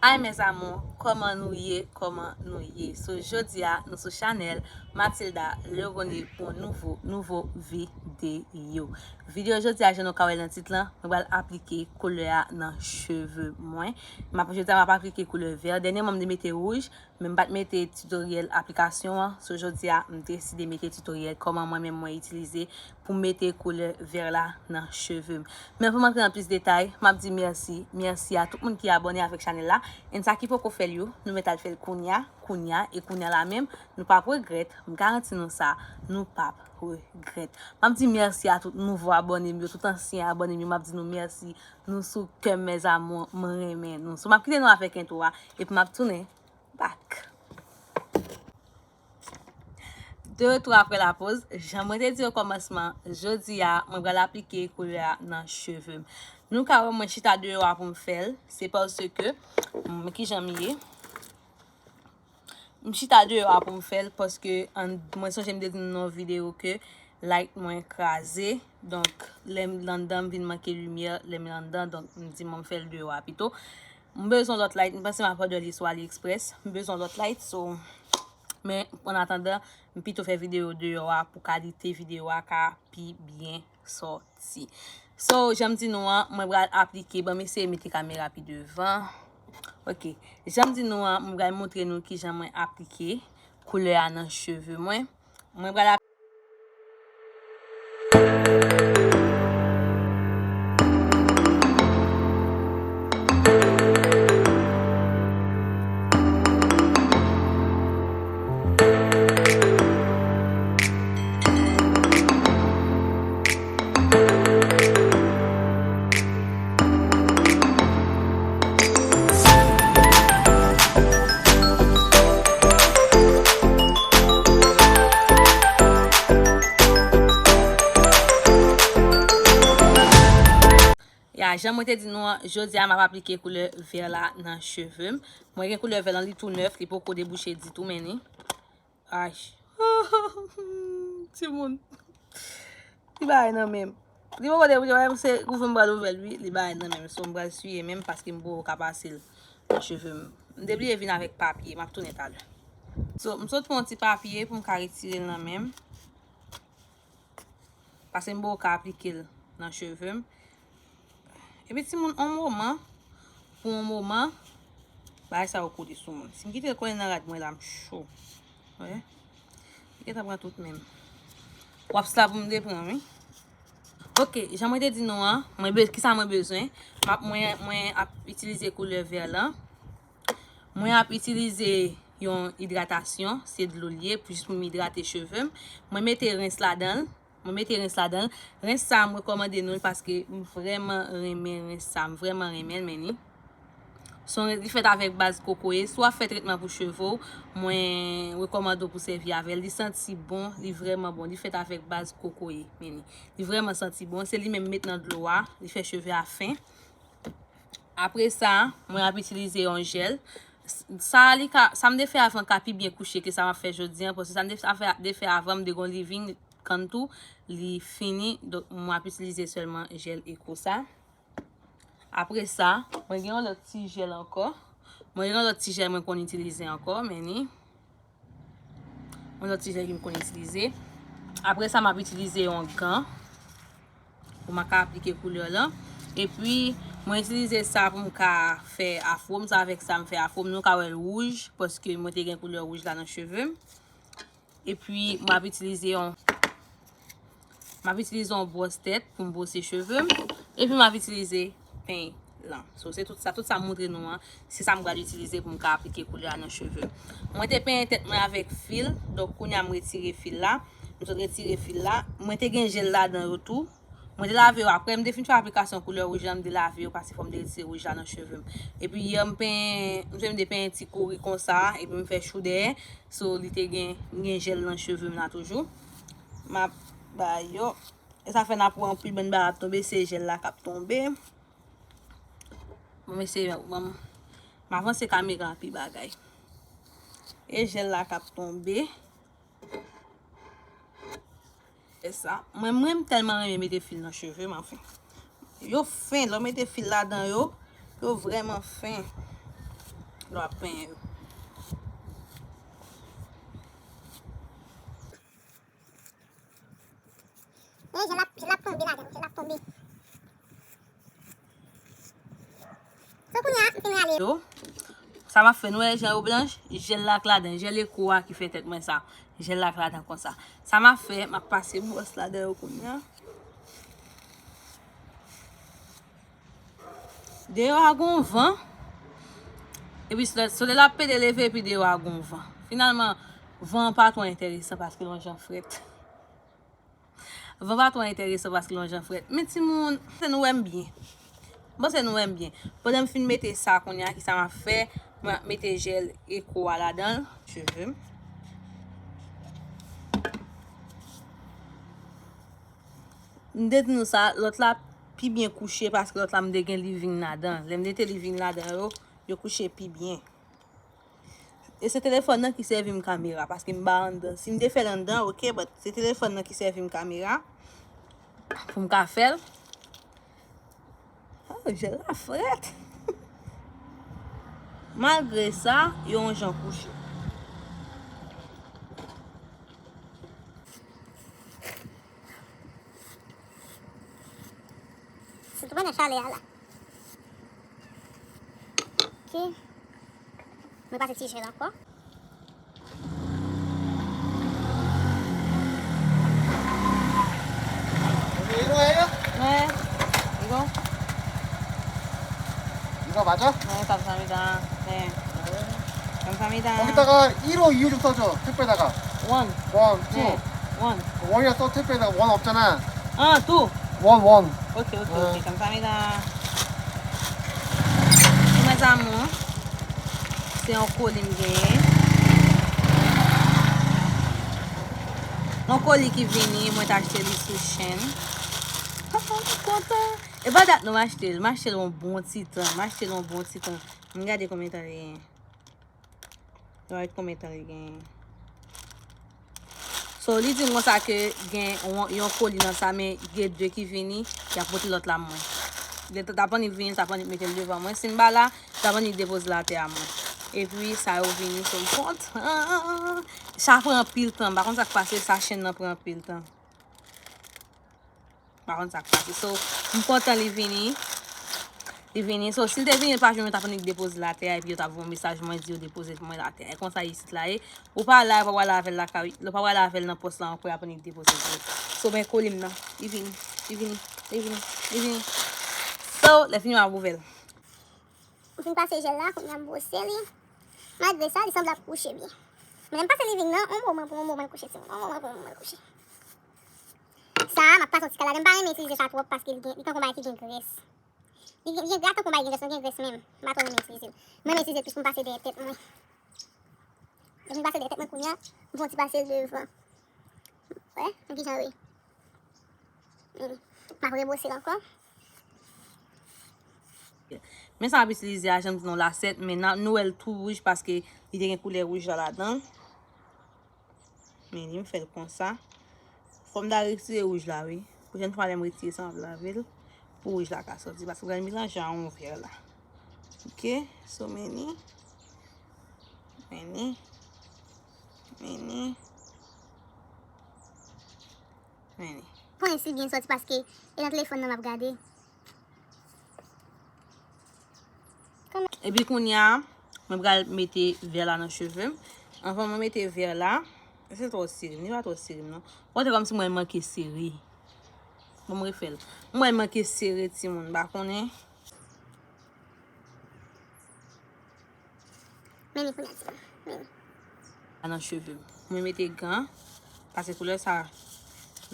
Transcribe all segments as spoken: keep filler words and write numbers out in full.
Hi mes amours, kòman nou ye, kòman nou ye? So, jodi a, nou sou chanèl Mathilda Leroné pou yon nouvo, nouvo videyo. Videyo jodi a, jan nou ka wè nan tit lan, mwen pral aplike koulè a nan cheve mwen. M ap, jodi a, m ap aplike koulè vè. Dènyèman, m te mete wouj, men m pa t mete titoryèl aplikasyon an. So, jodi a, m deside mete titoryèl kòman mwen menm mwen itilize pou m mete koulè vè la nan cheve m. Men pou m antre nan plis detay, m ap di mèsi. Mèsi a tout moun ki abòne avèk chanèl la. And sa ki poko fè l yo, nou mèt al fè l kounya, kounya, e kounya la menm, nou p ap regrèt. M garanti nou sa, nou p ap regrèt. M ap di mèsi a tout nouvo abòne m yo, tout ansyen abòne m yo, m ap di nou mèsi. Nou sou kè m, mes amours, mwen renmen nou. So, m ap kite nou avèk entwo a, epi m ap tounen back. De retour après la pause, jan mwen te di o kòmansman, jodi a, mwen pral aplike koulè a nan cheve m. Nou ka wè mwen chita deyò a pou m fè l, se paske m, kijan m ye. M chita deyò a pou m fè l, paske an, mwen sonje m te di nou nan yon videyo ke light mwen kraze. Donk, lè m anndan, m vin manke limyè, lè m anndan, donk, m di mwen m fè l deyò a pito. M bezwen lòt light, m panse m ap òdè li sou AliExpress. M bezwen lòt light, so, men, an atandan, m pito fè videyo deyò a pou kalite videyo a ka pi byen sòti. So, jan m di nou an, mwen pral aplike, ban m eseye mete kamera pi devan. Ok, jan m di nou an, mwen pral montre nou kijan mwen aplike koulè a nan cheve mwen. Mwen pral ap- Ya, jan mwen te di nou an, jodi a m ap aplike koulè vè la nan cheve m. Mwen gen koulè vè lan, li tou nèf, li poko debouche ditou, men ni. Ay. Timoun. Li bagay nan men m. Li poko debouche, wè, se ouvri m pral ouvè l, wi, li bagay nan men m. So, m pral siye men m paske m poko ka pase l nan cheve m. M te bliye vin avèk papye, m ap tounen talè. So, m sot pran yon ti papye pou m ka retire l nan men m. Paske m poko ka aplike l nan cheve m. Epi timoun, on moman, pou on moman, bagay sa yo kole sou mwen. Si m kite l kole nan rad mwen la, m cho. Wè? Li gentan pran tout men m. Wòps la pou m te pran, wi. Ok, jan mwen te di nou an, mwen be-, kisa mwen bezwen? M ap, mwen, mwen ap itilize koulè vè lan. Mwen ap itilize yon idratasyon, se dlo l ye, pou jis pou m idrate cheve m. Mwen mete rens ladan l. Mwen mete rens ladan l. Rens sa a, m rekòmande nou l paske m vrèman renmen rens sa a. M vrèman renmen l, men ni. Se yon rens, li fèt avèk baz kokoye. Si w ap fè tretman pou cheve w, mwen rekòmande w pou sèvi avè l. Li santi bon, li vrèman bon. Li fèt avèk baz kokoye, men ni. Li vrèman santi bon. Se li menm m met nan dlo a. Li fè cheve a fen. Apre sa, mwen ap itilize yon jèl. Sa a, li ka, sa m te fè avan ka pi byen kouche ke sa m ap fè jodi a, paske sa m te fè, te fè avan, m te gon living contour, li fini, donk mwen ap itilize sèlman jèl Eko sa. Apre sa, mwen gen yon lòt ti jèl ankò. Mwen gen yon lòt ti jèl mwen konn itilize ankò, men ni. Yon lòt ti jèl ke m konn itilize. Apre sa, m ap itilize yon gan pou m ka aplike koulè lan. Epi, mwen itilize sa pou m ka fè afwo m. Se avèk sa m fè afwo m. Nou ka wè l wouj, paske mwen te gen koulè wouj la nan cheve m. Epi, m ap itilize yon, m ap itilize yon bwòs tèt pou m bwose cheve m. Epi, m ap itilize peny lan. So, se tout sa, tout sa m montre nou an, se sa m pral itilize pou m ka aplike koulè a nan cheve m. Mwen te penyen tèt mwen avèk fil, donk kounye a m retire fil la. M sot retire fil la. Mwen te gen jèl ladan yo tou. Mwen te lave yo apre, m te fin fè aplikasyon koulè wouj la, m te lave yo, paske fò m te retire wouj la nan cheve m. Epi yè m penyen, m te penyen ti kouri konsa, epi m fè chou dèyè. So, li te gen, gen jèl nan cheve m la toujou. M ap ba yo. E sa fè n ap wè anpil bann bagay ap tonbe, se jèl la k ap tonbe. Bon, mesye, bon, m avanse kamera pi bagay. E jèl la k ap tonbe. E sa. Mwen, mwen, m tèlman renmen mete fil nan cheve m, anfen. Yo fen, lè w mete fil ladan yo, yo vrèman fen. Lè w ap penyen yo. Men jèl ap, jèl ap tonbe ladan, jèl ap tonbe. So, kounye a, m fin rale. Yo, sa m ap fè, nou wè jan yo blanch, jèl la k ladan, jèl Eko a ki fè tèt mwen sa. Jèl la k ladan konsa. Sa m ap fè, m ap pase bwòs ladan yo kounye a. Deyò a gon van. Epi solèy, solèy la ap pede leve epi deyò a gon van. Finalman, van an pa twò enteresan paske l yon jan frèt. Van pa twò enteresan paske l yon jan frèt. Men timoun, se nou wè m byen. Bon, se nou wè m byen. Pandan m fin mete sa kounye a, kisa m ap fè? Mwen ap mete jèl Eko a ladan l. Cheve m. M te di nou sa, lòt la pi byen kouche paske lòt la m te gen living ladan. Lè m mete living ladan yo, yo kouche pi byen. E se telefòn nan ki sèvi m kamera, paske m pa anndan. Si m te fè l anndan, oke, but se telefòn nan ki sèvi m kamera pou m ka fè l. Oh, jèl la frèt. Malgre sa, yo yon jan kouche. Sitou pandan chalè a la. Ok. Mwen pase ti jèl ankò. Mwen, digo. Digo baca? Mwen, kamsahamnida. Mwen. Kamsahamnida. Okey, taka iro yuju sojo. Tepe taka. One. One, two. One. One ya so tepe taka, one 없잖아. Ah, two. One, one. Oke, oke, oke. Kamsahamnida. Mes amours, se yon koli m genyen. Yon koli ki vini, mwen t achte li sou Shein. Papa, mwen kontan. E pa dat non m achte l. M achte l yon bon ti tan. M achte l yon bon ti tan. M gade konbyen tan li genyen. Right, konbyen tan li genyen. So, li di m konsa ke gen yon, yon koli nan sa, men gen de ki vini, y ap pote lòt la mwen. Lè t ap annik vini, t ap annik mete l devan mwen. Si m pa la, t ap annik depoze l atè a mwen. Epi, sa yo vini, so m kontan. Sa pran anpil tan. M pa konn sa k pase, sa Shein nan pran anpil tan. Pa konn sa k pase. So, m kontan li vini. Li vini. So, si l te vini, l pa jwenn, yo t ap annik depoze l atè a, epi yo t ap voye yon mesaj, mwen di yo depoze l pou mwen atè a. E konsa isit la ye. Ou pa la, ou pa prale avè l lakay, ou pa prale avè l nan pòs la ankò, y ap annik depoze l tou. So, men koli m nan. Li vini, li vini, li vini, li vini. So, lè fini, m ap ouvè l. M fin pase jèl la, kounye a m bwose li. Malgre sa, li sanble ap kouche byen. Men lè m pase living nan, yon moman pou yon moman l kouche, timoun. Yon moman pou yon moman l kouche. Sa a, m ap pase yon ti kal ladan. M pa renmen itilize sa twòp paske li gen, li tankou yon bagay ki gen grès. Li gen, li gen gra tankou yon bagay ki gen grès, li gen grès menm. M pa twò renmen itilize l. Mwen renmen itilize l plis pou m pase dèyè tèt mwen. Lè m pase dèyè tèt mwen kounye a, m fè yon ti pase l devan. Wè, men kijan l ye. M ap rebwose l ankò. Men sa m ap itilize a, jan m di nou, lasèt, men nan, nou wè l tou wouj paske li te gen koulè wouj la ladan l. Men li, m fè l konsa. Fò m ta retire wouj la, wi. Pwochèn fwa, lè m retire sa, m ap lave l pou wouj la ka sòti. Paske m pral melanje a yon vè la. Oke? So, men li. Men li. Men li. Men li. Konnen si l byen sòti paske e nan telefòn nan m ap gade. Epi kounye a, mwen pral mete vè la nan cheve m. Anvan mwen mete vè la, se twò sere m, li pa twò sere m non. Ou wè se kòmsi mwen manke sere. Bon, mwen refè l. Mwen manke sere timoun, m pa konnen. Men li kounye a, timoun. Men li. Nan cheve m. Mwen mete gan, paske koulè sa,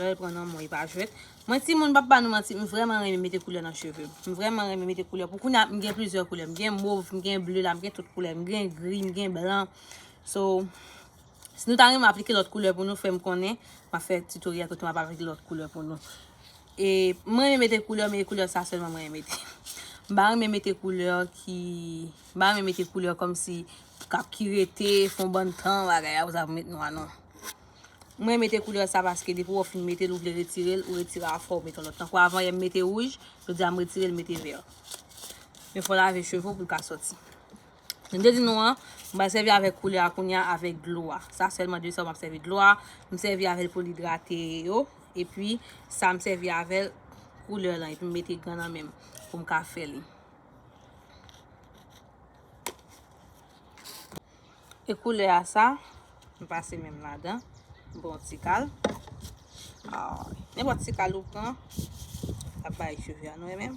lè l pran nan men w, li pa jwèt. Mwen, timoun, m p ap ba nou manti, m vrèman renmen mete koulè nan cheve m. M vrèman renmen mete koulè. Pou kounye a, m gen plizyè koulè. M gen mov, m gen ble la, m gen tout koulè. M gen gri, m gen blan. So, si nou ta renmen aplike lòt koulè pou nou, fè m konnen. M ap fè tutorial kote m ap aplike lòt koulè pou nou. E mwen renmen mete koulè, men e koulè sa sèlman mwen renmen mete. M pa renmen mete koulè ki, m pa renmen mete koulè kòmsi k ap ki rete, fè yon bann tan, bagay la, pou sa pou met nwa, non. Mwen mete koulè sa paske depi w fin mete l, ou vle retire l, ou retire a fò ou mete yon lòt. Tankou avan yè m mete wouj, jodi a m retire l, m mete vè. Men fò w lave cheve w pou l ka sòti. M te di nou an, m pral sèvi avèk koulè a kounye a avèk dlo a. Sa sèlman de sa m ap sèvi dlo a. M sèvi avè l pou l idrate yo. Epi sa m sèvi avè l koulè lan. Epi m mete gan nan men m pou m ka fè li. E koulè a sa, m pase men m ladan. M pran yon ti kal. Ah, nenpòt ti kal ou pran, l ap bay cheve a, nou wè menm.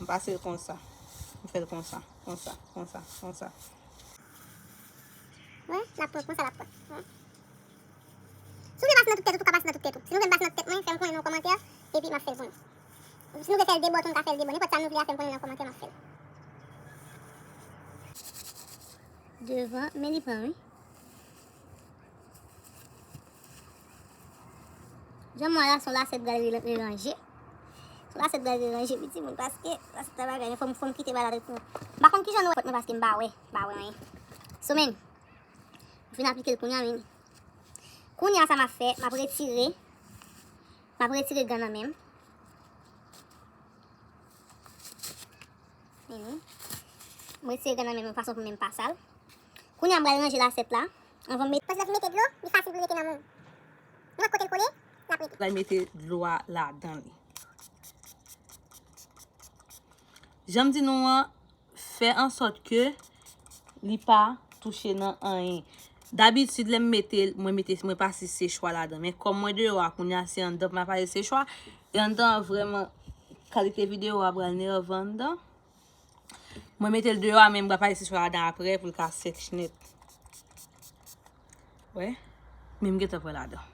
M pase l konsa. M fè l konsa, konsa, konsa, konsa. Wè, l ap pran, konsa l ap pran. Wè. Si w vle pase nan tout tèt ou, tou ka pase nan tout tèt ou. Si nou vle m pase nan tout tèt mwen, fè m konnen nan kòmantè, epi m ap fè l pou nou. Si nou vle fè l de bò tou, nou ka fè l de bò. Nenpòt sa nou vle a, fè m konnen nan kòmantè, m ap fè l. Devan, men li pran, wi. Jan m wè la, se yon lasèt pral re-, reranje. Se yon lasèt pral reranje, wi, timoun, paske lasèt la bagay, fò m, fò m kite bagay la pou. M pa konn kijan nou wè pòt mwen, paske m pa wè, m pa wè anyen. So, men, m fin aplike l kounye a, men. Kounye a, sa m ap fè, m ap retire, m ap retire gan nan men m. Vini. M retire gan nan men m yon fason pou men m pa sal. Kounye a, m pral ranje lasèt la. Anvan m mete. Paske lè w fin mete dlo, li fasil pou l rete nan men w. Nenpòt kote l kole, l ap rete. Pral mete dlo a ladan li. Jan m di nou an, fè an sòt ke li pa touche nan anyen. Dabitid, lè m mete l, mwen mete, mwen pase sechwa ladan. Men kòm mwen deyò a, kounye a se anndan pou mwen pase sechwa. E anndan an vrèman, kalite videyo a pral nèvan anndan. Mwen mete l deyò a, men m pral pase sechwa ladan apre pou l ka sèch nèt. Wè. Men m gentan pran ladan.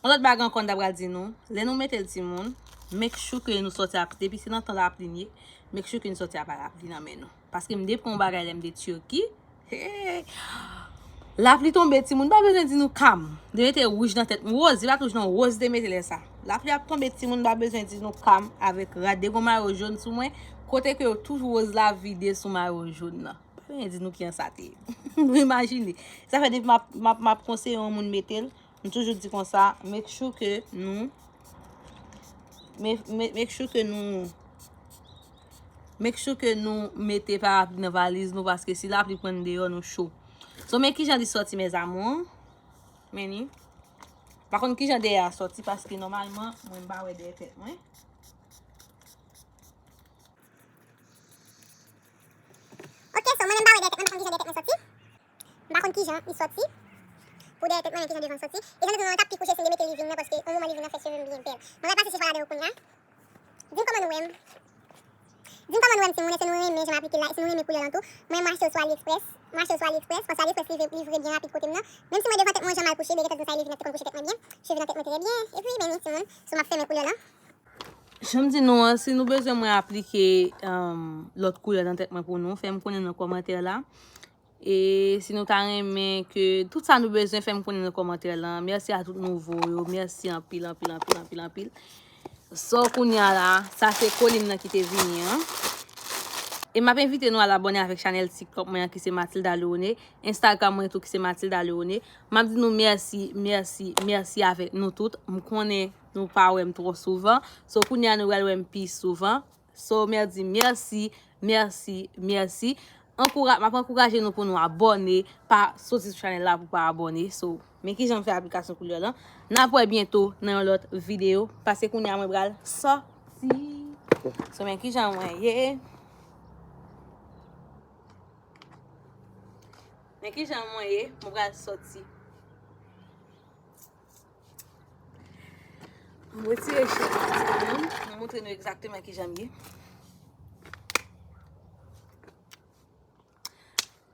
Yon lòt bagay ankò m ta pral di nou, lè nou mete l timoun, make sure ke nou sòti a, depi se nan tan lapli n ye, make sure ke nou sòti a pa lapli nan men nou. Paske m de pran yon bagay lè m de Turki. Hey! Lapli tonbe, timoun pa bezwen di nou kam. De mete wouj nan tèt m. Woz, li pa t wouj non, woz de mete lè sa. Lapli ap tonbe, timoun pa bezwen di nou kam avèk rad. De gon mayo jòn sou mwen, kote ke tout woz la vide sou mayo jòn nan. Pa bezwen di nou kijan sa te ye. Nou imajine. Sa fè depi m ap, m ap, m ap konseye yon moun mete l, m toujou di konsa, make sure ke nou, me-, me-, make sure ke nou, make sure ke nou mete parapli nan valiz nou, paske si lapli pran n deyò, nou cho. So, men kijan li sòti, mes amours. Men ni. Pa konn kijan dèyè a sòti, paske nòmalman, mwen m pa wè dèyè tèt mwen. Ok, so mwen menm m pa wè dèyè tèt mwen, m pa konn kijan dèyè tèt mwen sòti. M pa konn kijan li sòti. Pou dèyè tèt mwen, men kijan devan l sòti. E jan nou di nou an, t ap pi kouche si m te mete leave-in nan, paske yon moman leave-in nan fè cheve m byen bèl. Mwen pral pase sechwa ladan yo kounye a. Di m kòman nou wè m. Di m kòman nou wè m, timoun, èske nou renmen jan m aplike l la, èske nou renmen koulè l an tou. Mwen, mwen achte l sou AliExpress. Mwen achte l sou AliExpress, paske AliExpress livre, livre byen rapid kote m nan. Menm si mwen devan tèt mwen, jan m al kouche, men gentan di sa, leave-in nan te konn kouche tèt mwen byen. Cheve nan tèt mwen trè byen. Epi, men ni, timoun, so m ap fèmen koulè l la. Jan m di nou an, si nou bezwen mwen aplike, um, lòt koulè nan tèt mwen pou nou, fè m konnen nan kòmantè la. E si nou ta renmen ke tout sa nou bezwen, fè m konnen nan kòmantè lan. Mèsi a tout nouvo yo. Mèsi anpil, anpil, anpil, anpil, anpil. So, kounye a la, sa se koli m nan ki te vini an. E m ap envite nou al abòne avèk chanèl TikTok mwen an ki se Mathilda Leone, Instagram mwen tou ki se Mathilda Leone. M ap di nou mèsi, mèsi, mèsi avèk nou tout. M konnen nou pa wè m twò souvan. So, kounye a nou pral wè m pi souvan. So, m ap di mèsi, mèsi, mèsi. Ankoura-, m ap ankouraje nou pou nou abòne. Pa soti sou chanèl la pou pa abòne. So, men kijan m fè aplikasyon koulè lan. N ap wè byento nan yon lòt videyo. Paske kounye a mwen pral sòti. So, men kijan mwen ye. Men kijan mwen ye, mwen pral sòti. M retire chèz la, timoun. M montre nou egzakteman kijan m ye.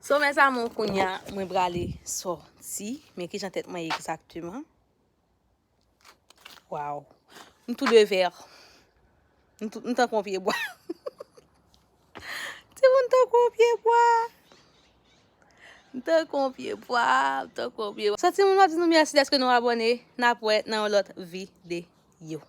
So, mes amours, kounye a, mwen prale sòti. Men kijan tèt mwen ye egzakteman. Waw. M tou de vè. M tou, m tankou yon pye bwa. Timoun, tankou yon pye bwa. M tankou yon pye bwa, m tankou yon pye bwa. So, timoun, m ap di nou mèsi dèske nou abòne. N ap wè nan yon lòt videyo.